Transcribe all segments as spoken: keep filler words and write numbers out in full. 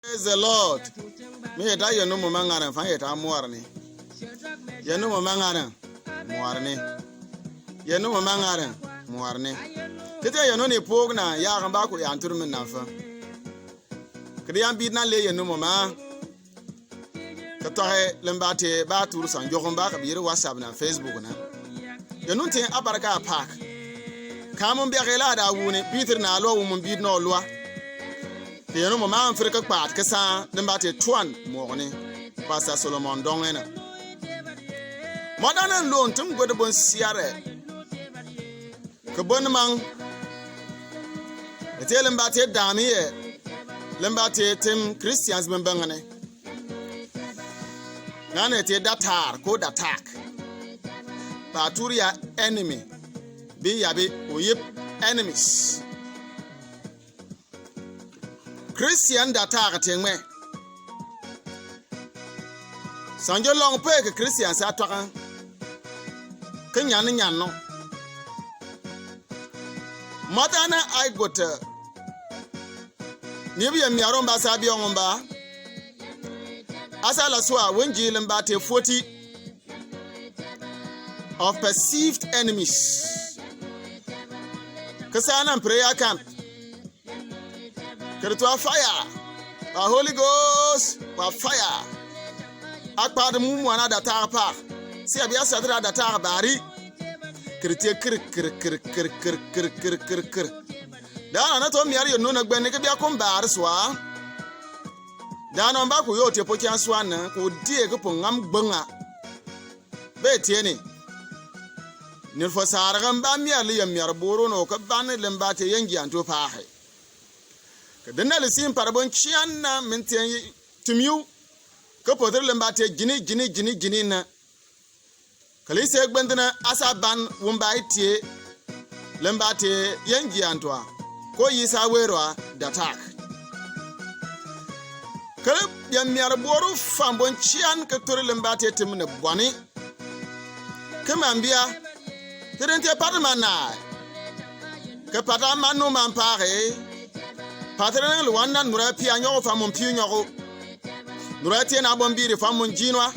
Praise the Lord. Mi yet a yɛn nömmo ma ŋaren, fa yet a muɔrne. Yɛn nömmo ma ŋaren, muɔrne. Yɛn nömmo ma ŋaren, muɔrne. Kete yɛn nömmo ni pok na, ya kan ba ku yan tur min na fa. Kede yan bit na le yɛn nömmo ma. Ka tɔge lembate ba tur san jɔk ba ka biri WhatsApp na Facebook na. Yɛn nömmo tin abarka apak. Ka mun biake la da wuni bitir na lua, wun mun bit na lua. Te yɛn nömmo ma mfir ka kpat ka sa lembate tuan mɔgɔni. Pastor Solomon Dong ena. Mɔdana lon tin gwede bon siare. Ka bon mang. Ete lembate damiye. Lembate tim Christians men bangane. Nane te datar ko datak. Paturia enemy. Bi ya bi uyip enemies. Christian datak te ŋme. Sanjo long pe ke Christian sa twaka. Ke nyan nyan no. Mɔdana ai gota. Ni bi yɛn miaro mba sa bi ɔŋ mba. Asa la sua wunji lembate forty of perceived enemies. Ka sa na prayer camp. Kede tua fire. Wa Holy Ghost, wa fire. Akpa de mumu ana datar pa. Si abia sadra datar bari. Kede tie kir, kir, kir. Dana na to miar yo no na gbene ke bia kum bar sua. Dana mba ku yo tie po kyan sua na ku die ke po ngam gbenga. Be tie ni. Nirfo sar ga mba miar li yɛn miar boro no ka ban lembate yɛn gi anto pa he. Ka dena li sim par bon chian na min tien timiu. Ka potre lembate jini, jini, jini, jini na. Ka li se gbendena asa ban wumba itie. Lembate yɛn gi antoa. Ko yi sa werua datak. Ka li yɛn miar boro fam bon chian ka tore lembate tim ne bwani. Ke mambia. Te den te pata mana. Ke pata manu man pare. Pata den le wan na nura pia nyɔgo fa mun piu nyɔgo. Nura tie na bon biri fa mun jinwa.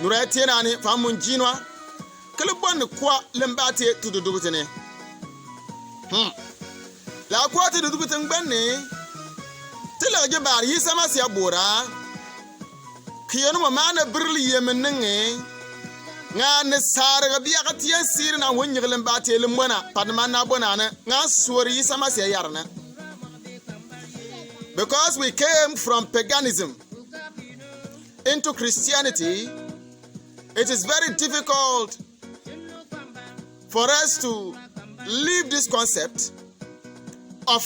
Nura tie na ni fa mun jinwa. Ke le bon kwa lembate tudu dugu tene. Hmm. La kwa tudu dugu ten gbani. Te la je bar yi sama sia bora. Ka yɛn nömmo ma na birli yem ninge. Nga ni sar ga bia ka tien sir na wun nyiglim ba tie lim bona, pat man na bona ne. Nga suori yi sama sia yar ne. Because we came from paganism into Christianity, it is very difficult for us to leave this concept of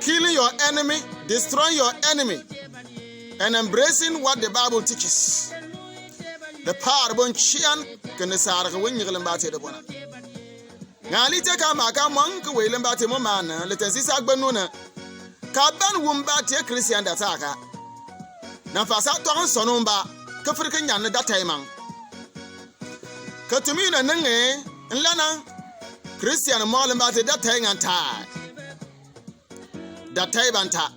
killing your enemy, destroying your enemy, and embracing what the Bible teaches. The power bon chian ken sar ka wen nyiglim ba te de bona. Nga li te ka ma ka mɔŋ ka wei lem ba te mo mana, le ten si sa gbe nu na. Ka ban wum ba te Christian da ta ka. Na fa sa tɔg n sɔnu mba, ka fir ka nyan da tai maŋ. Ka tumi na ninge, n lana Christian mɔg lem ba te da tai ngan ta. Da tai ban ta.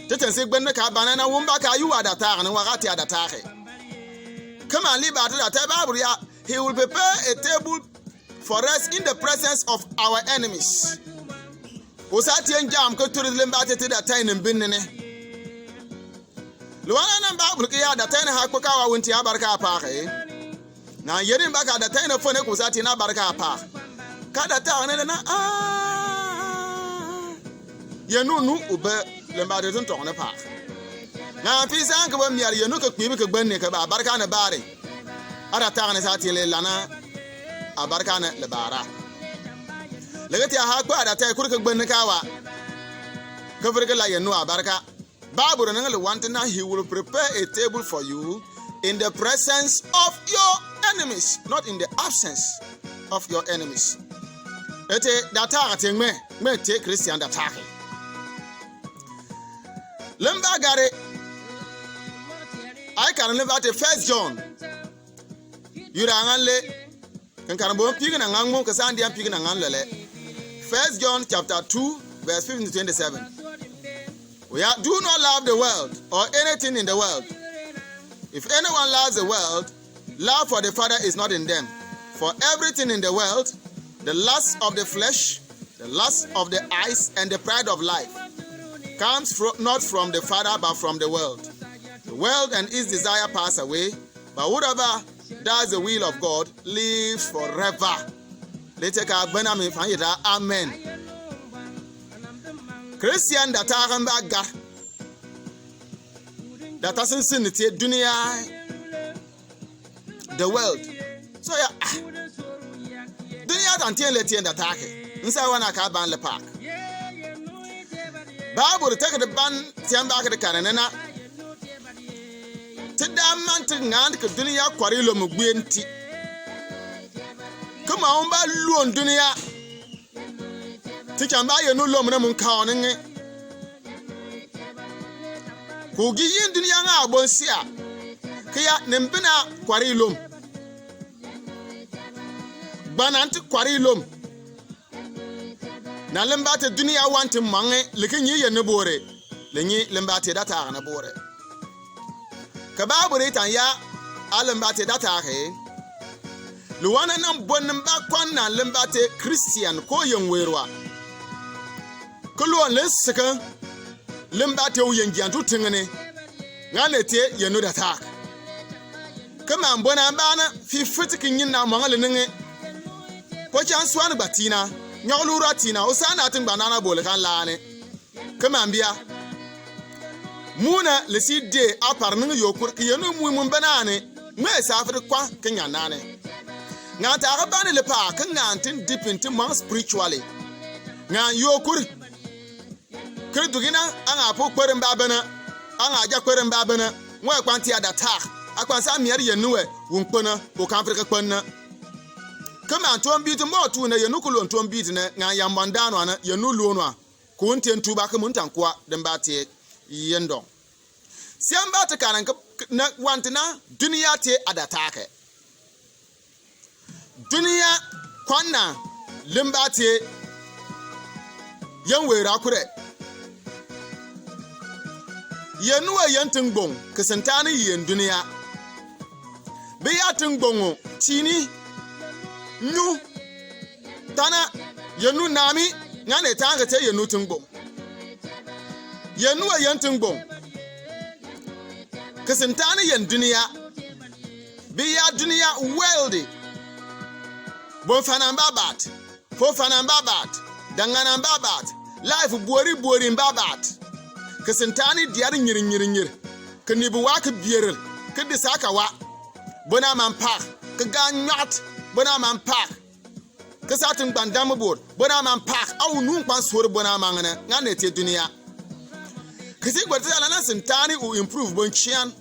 Te ten si gbe ne ka ban na wum ba ka yu a da ta ne wa ka te a da ta ke. Ka man li ba te da tai ba bur ya, he will prepare a table for us in the presence of our enemies. Ku sa tien jam ka turi lem ba te te da tai ne bin ne. Luana na ba bur ki ya da tai ne ha ku ka wa wun ti abarka pa ke. Na yeri ba ka da tai ne fo ne ku sa ti na barka pa. Ka da tai ne na ah. Yenu nu ube lem ba te tun tɔg ne pa. Na fi sa ka ba miar yenu ka kpi bi ka gbe ne ka ba barka ne bare. Ada tagni sa ti le lana. Abarka ne le bara. Lege ti a ha kpa ada tai kur ke gbe ne ka wa. Ka fir ke la yenu abarka. Bible ne le want na he will prepare a table for you in the presence of your enemies, not in the absence of your enemies. Ete da ta te ŋme, ŋme te Christian da ta ke. Lem ba gare. Ai kar lem ba te First John. Yura ŋan le. Ken kar bon pig na ŋan mo, ka san dia pig na ŋan lele. First John chapter two, verse fifteen to twenty-seven. We are, do not love the world or anything in the world. If anyone loves the world, love for the Father is not in them. For everything in the world, the lust of the flesh, the lust of the eyes, and the pride of life, comes fro-, not from the Father, but from the world. The world and its desire pass away, but whoever does the will of God lives forever. Lete ka gbana mi fan yita, amen. Christian data kan ba ga. Data sin sin ti dunia. The world. So ya, ah. Dunia dan tien le tien data ke. Nsa wana ka ban le pak. Bible te ke de ban tien ba ke de karene na. Ti da man ti ngan ke dunia kwari lom gbien ti. Kuma un ba luon dunia. Ti chamba ye nu lom na mun ka oninge. Ku gi yin dunia nga abon sia. Kia nimbina kwari lom. Gbanan ti kwari lom. Na lemba te dunia wanti mange, liki nyi ye ni bore. Le nyi lemba te data na bore. Ka Bible ri tan ya, a lemba te data ke. Luwana nan bon lemba kwan na lemba te Christian ko yen werwa. Ka luon le sika, lemba te u yen gian tu tingene. Nga ne te yen nu data ke. Ka man bona bana, fi fiti ki nyin na manga le ninge. Ko chan swan gba tina, nyoglu ra tina, o sana tin gba nana bole kan lane. Ka man bia. Muna le si de apar ninge yokur, ki yenu mu mun banane, mwe sa fiti kwa, ki nyan nane. Nga ta ka bani le pa, ka nga tin deep in ti mang spiritually. Nga yokur. Kiri dugina, anga po kpere mba bana, anga ja kpere mba bana, nwe kwanti ada tak, akwan sa miari ye nuwe, wun kpana, o kan firi ka kpana. Kama ntuon biti mo tu na ye nu kulon ntuon biti na, nga ya mbandanwa na, ye nu lonwa, kun tien tuba ka mun tankwa, demba te, yendong. Siamba te kanan ka, na wanti na, dunia te ada take. Dunia kwanna lemba te yan wera kure. Ye nu a yan tingbong, ka Sentani yan dunia. Bi ya tingbongo, tini, nu, tana, ye nu nami, nga ne tanga te ye nu tingbong. Ye nu a yan tingbong. Ka Sentani yan dunia. Bi ya dunia world. Bon fana mbabat. Fo fana mbabat. Dangana mbabat. Life bori bori mbabat. Ka Sentani diari nyir nyir nyir. Ka nibu wa ka bier. Ka disa ka wa. Bona man pak. Ka ga nyat. Bona man pak. Ka sa tin gbandam bor. Bona man pak. Au nun kpan sor bona man ngana. Nga ne te dunia. Ka si gbar te ala na Sentani u improve bon chian.